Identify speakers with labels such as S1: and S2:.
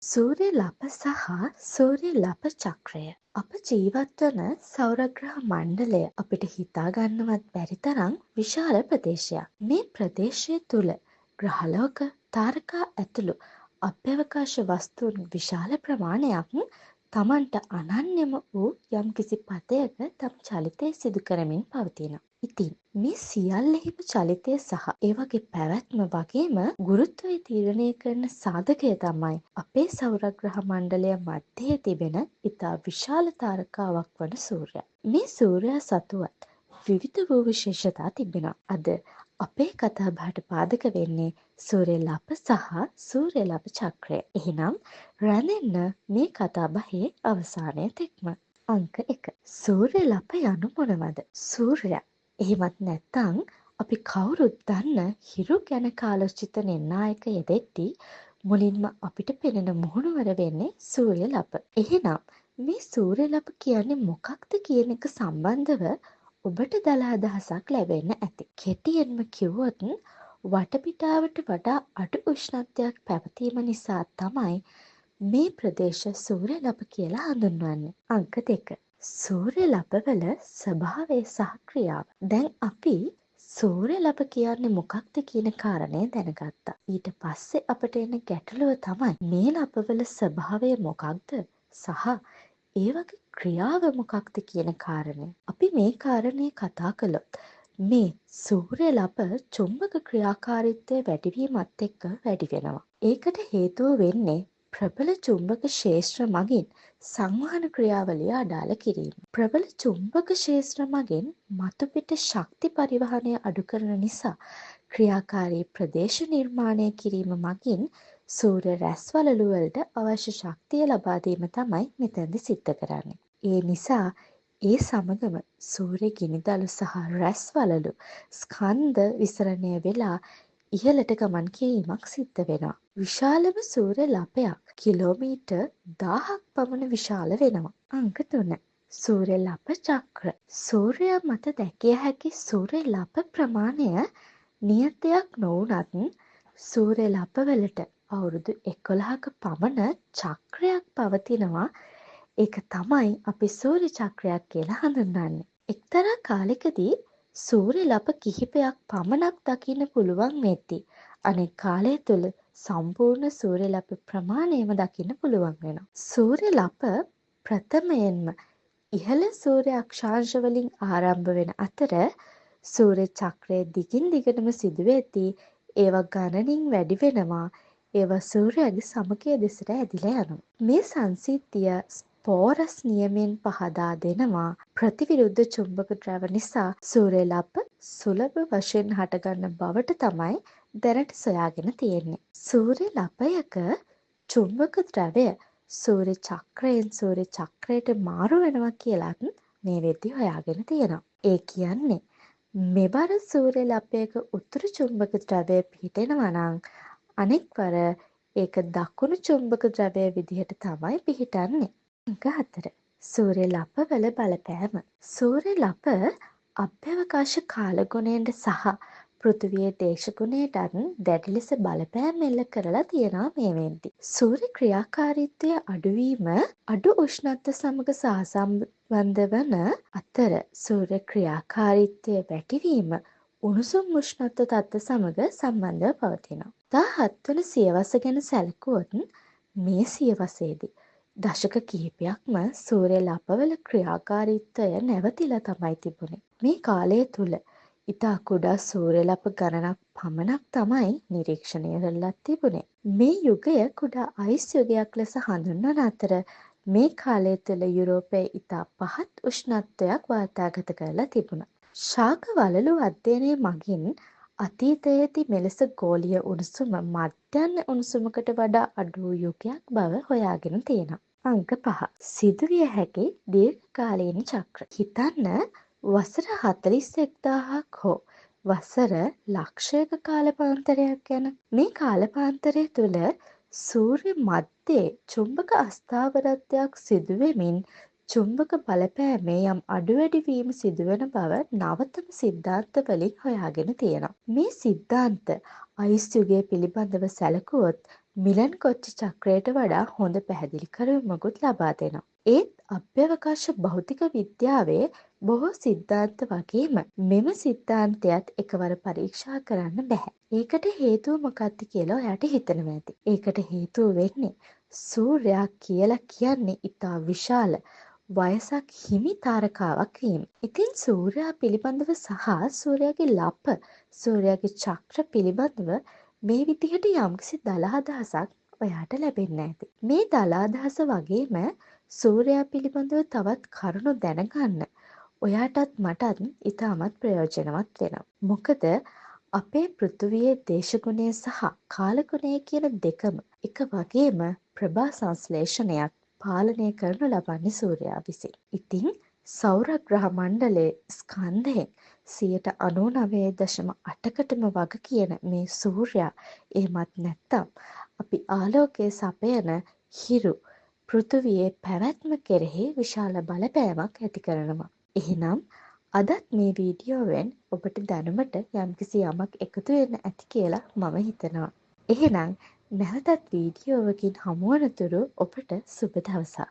S1: සූර්ය ලප සහ සූර්ය ලප චක්‍රය. අප ජීවත් වන සෞරග්‍රහ මණ්ඩලය අපිට හිතා ගන්නවත් බැරි තරම් විශාල ප්‍රදේශයක්. මේ ප්‍රදේශය තුළ ග්‍රහලෝක, තාරකා ඇතුළු අභ්‍යවකාශ වස්තුන් විශාල ප්‍රමාණයක් තමන්ට අනන්‍යම වූ යම්කිසි පථයක තම චලිතය සිදු කරමින් පවතිනවා. ඉතින් මේ සියල්ලෙහිම චලිතය සහ ඒ වගේ පැවැත්ම වගේම ගුරුත්වය තීරණය කරන සාධකය තමයි අපේ සෞරග්‍රහ මණ්ඩලය මැද්දේ තිබෙන ඉතා විශාල තාරකාවක් වන සූර්යයා. මේ සූර්යයා සතුවත් විවිධ වූ විශේෂතා තිබෙනවා. අද අපේ කතා බහට පාදක වෙන්නේ සූර්ය ලප සහ සූර්ය ලප චක්‍රය. එහෙනම් රැඳෙන්න මේ කතා බහේ අවසානය තෙක්ම. අංක 1. සූර්ය ලප යනු මොනවද? සූර්යයා එහෙමත් නැත්නම් අපි කවුරුත් දන්න හිරු ගැන කාලෝචිත නිර්ණායක යෙදෙද්දී මුලින්ම අපිට පෙනෙන මුහුණුවර වෙන්නේ සූර්ය ලප. එහෙනම් මේ සූර්ය ලප කියන්නේ මොකක්ද කියන එක සම්බන්ධව ඔබට දළ අදහසක් ලැබෙන්න ඇති. කෙටියෙන්ම කිව්වොත් වටපිටාවට වඩා අඩු උෂ්ණත්වයක් පැවතීම නිසා තමයි මේ ප්‍රදේශ සූර්ය ලප කියලා හඳුන්වන්නේ. අංක 2. සූර්ය ලපවල ස්වභාවය සහ ක්‍රියාව. දැන් අපි සූර්ය ලප කියන්නේ මොකක්ද කියන කාරණය දැනගත්තා. ඊට පස්සේ අපට එන ගැටලුව තමයි මේ ලපවල ස්වභාවය මොකක්ද සහ ඒ වගේ ක්‍රියාව මොකක්ද කියන කාරණය. අපි මේ කාරණය කතා කළොත් මේ සූර්ය ලප චුම්බක ක්‍රියාකාරීත්වය වැඩිවීමත් එක්ක වැඩි වෙනවා. ඒකට හේතුව වෙන්නේ ප්‍රබල චුම්බක ක්ෂේත්‍ර මගින් සංවහන ක්‍රියාවලිය අඩාල කිරීම. ප්‍රබල චුම්බක ක්ෂේත්‍ර මගින් මතුපිට ශක්ති පරිවහනය අඩු කරන නිසා ක්‍රියාකාරී ප්‍රදේශ නිර්මාණය කිරීම මගින් සූර්ය රැස්වලලු වලට අවශ්‍ය ශක්තිය ලබා දීම තමයි මෙතනදි සිද්ධ කරන්නේ. ඒ නිසා ඒ සමගම සූර්ය ගිනිදළු සහ රැස්වලලු ස්කන්ධ විසරණය වෙලා ඉහළට ගමන් කිරීමක් සිද්ධ වෙනවා. විශාලම සූර්ය ලපයක් කිලෝමීටර් 1000ක් පමණ විශාල වෙනවා. අංක 3. සූර්ය ලප චක්‍ර. සූර්යයා මත දැකිය හැකි සූර්ය ලප ප්‍රමාණය නියතයක් නොවුනත් සූර්ය ලපවලට අවුරුදු 11ක පමණ චක්‍රයක් පවතිනවා. ඒක තමයි අපි සූර්ය චක්‍රයක් කියලා හඳුන්වන්නේ. එක්තරා කාලෙකදී සූර්ය ලප කිහිපයක් පමණක් දකින්න පුළුවන් වෙද්දී අනෙක් කාලය තුළ සම්පූර්ණ සූර්ය ලප ප්‍රමාණයම දකින්න පුළුවන් වෙනවා. සූර්ය ලප ප්‍රථමයෙන්ම ඉහළ සූර්ය අක්ෂාංශ වලින් ආරම්භ වෙන අතර සූර්ය චක්‍රය දිගින් දිගටම සිදුවෙද්දී ඒවා ගණනින් වැඩි වෙනවා. ඒවා සූර්යයාගේ සමකය දෙසට ඇදිලා යනවා. මේ සංසිද්ධිය පෝරස් නියමයෙන් පහදා දෙනවා. ප්‍රතිවිරුද්ධ චුම්බක ද්‍රව නිසා සූර්ය ලප සුලභ වශයෙන් හටගන්න බවට තමයි දැනට සොයාගෙන තියෙන්නේ. සූර්ය ලපයක චුම්බක ද්‍රවය සූර්ය චක්‍රයෙන් සූර්ය චක්‍රයට මාරු වෙනවා කියලත් මේ වෙද්දි හොයාගෙන තියෙනවා. ඒ කියන්නේ මෙවර සූර්ය ලපයක උතුරු චුම්බක ද්‍රවය පිහිටෙනවා නම් අනෙක් වර ඒක දකුණු චුම්බක ද්‍රවය විදිහට තමයි පිහිටන්නේ. අංක 4. සූර්ය ලපවල බලපෑම. සූර්ය ලප අභ්‍යවකාශ කාලගුණයට සහ පෘථිවියේ දේශගුණයටත් දැඩි ලෙස බලපෑම් එල්ල කරලා තියෙනවා මේ වෙද්දි. සූර්ය ක්‍රියාකාරීත්වය අඩුවීම අඩු උෂ්ණත්ව සමග සහසම්බන්ධ වන අතර සූර්ය ක්‍රියාකාරීත්වය වැඩිවීම උණුසුම් උෂ්ණත්ව තත්ත්ව සමග සම්බන්ධව පවතිනවා. 17 වන සියවස ගැන සැලකුවොත් මේ සියවසේදී දශක කිහිපයක්ම සූර්ය ලපවල ක්‍රියාකාරීත්වය නැවතිලා තමයි තිබුණේ. මේ කාලය තුල ඉතා කුඩා සූර්ය ලප ගණනක් පමණක් තමයි නිරීක්ෂණය කරලා තිබුණේ. මේ යුගය කුඩා අයිස් යුගයක් ලෙස හඳුන්වන අතර මේ කාලය තුල යුරෝපයේ ඉතා පහත් උෂ්ණත්වයක් වාර්තාගත කරලා තිබුණා. ශාක වළලු අධ්‍යයනය මගින් අතීතයේදී මෙලෙස ගෝලීය උණුසුම මධ්‍යන්‍ය උණුසුමකට වඩා අඩු වූ යුගයක් බව හොයාගෙන තියෙනවා. අංක 5. සිදුවිය හැකි දීර්ඝකාලීන චක්‍ර. හිතන්න වසර 41000ක් හෝ වසර ලක්ෂයක කාලපාන්තරයක් ගැන. මේ කාලපාන්තරය තුළ සූර්ය මධ්‍යයේ චුම්බක අස්ථාවරත්වයක් සිදුවෙමින් චුම්බක බලපෑමේ යම් අඩු වැඩි වීම සිදුවන බව නවතම සිද්ධාන්ත වලින් හොයාගෙන තියෙනවා. මේ සිද්ධාන්ත අයිස් යුගය පිළිබඳව සැලකුවොත් මිලන් කොච්චි චක්‍රයට වඩා හොඳ පැහැදිලි කරවීමකුත් ලබා දෙනවා. ඒත් අභ්‍යවකාශ භෞතික විද්‍යාවේ බොහෝ සිද්ධාන්ත වගේම මෙම සිද්ධාන්තයත් එකවර පරීක්ෂා කරන්න බැහැ. ඒකට හේතුව මොකක්ද කියලා ඔයාට හිතෙනවා ඇති. ඒකට හේතුව වෙන්නේ සූර්යයා කියලා කියන්නේ ඉතා විශාල වයසක් හිමි තාරකාවක් වීම. ඉතින් සූර්යයා පිළිබඳව සහ සූර්යාගේ ලප, සූර්යාගේ චක්‍ර පිළිබඳව මේ විදිහට යම්කිසි දළ අදහසක් ඔයාට ලැබෙන්න ඇති. මේ දළ අදහස වගේම සූර්යයා පිළිබඳව තවත් කරුණු දැනගන්න ඔයාටත් මටත් ඉතාමත් ප්‍රයෝජනවත් වෙනවා. මොකද අපේ පෘථුවියේ දේශගුණය සහ කාලගුණය කියන දෙකම එක වගේම ප්‍රභා සංශ්ලේෂණයත් පාලනය කරනු ලබන්නේ සූර්යයා විසින්. ඉතින් සෞරග්‍රහ මණ්ඩලයේ ස්කන්ධයෙන් 99.8කටම වග කියන මේ සූර්යයා, එහෙමත් නැත්නම් අපි ආලෝකය සපයන හිරු පෘථුවියේ පැවැත්ම කෙරෙහි විශාල බලපෑමක් ඇති කරනවා. එහෙනම් අදත් මේ වීඩියෝවෙන් ඔබට දැනුමට යම්කිසි යමක් එකතු වෙන්න ඇති කියලා මම හිතනවා. එහෙනම් නැවතත් වීඩියෝවකින් හමුවනතුරු ඔබට සුබ දවසක්.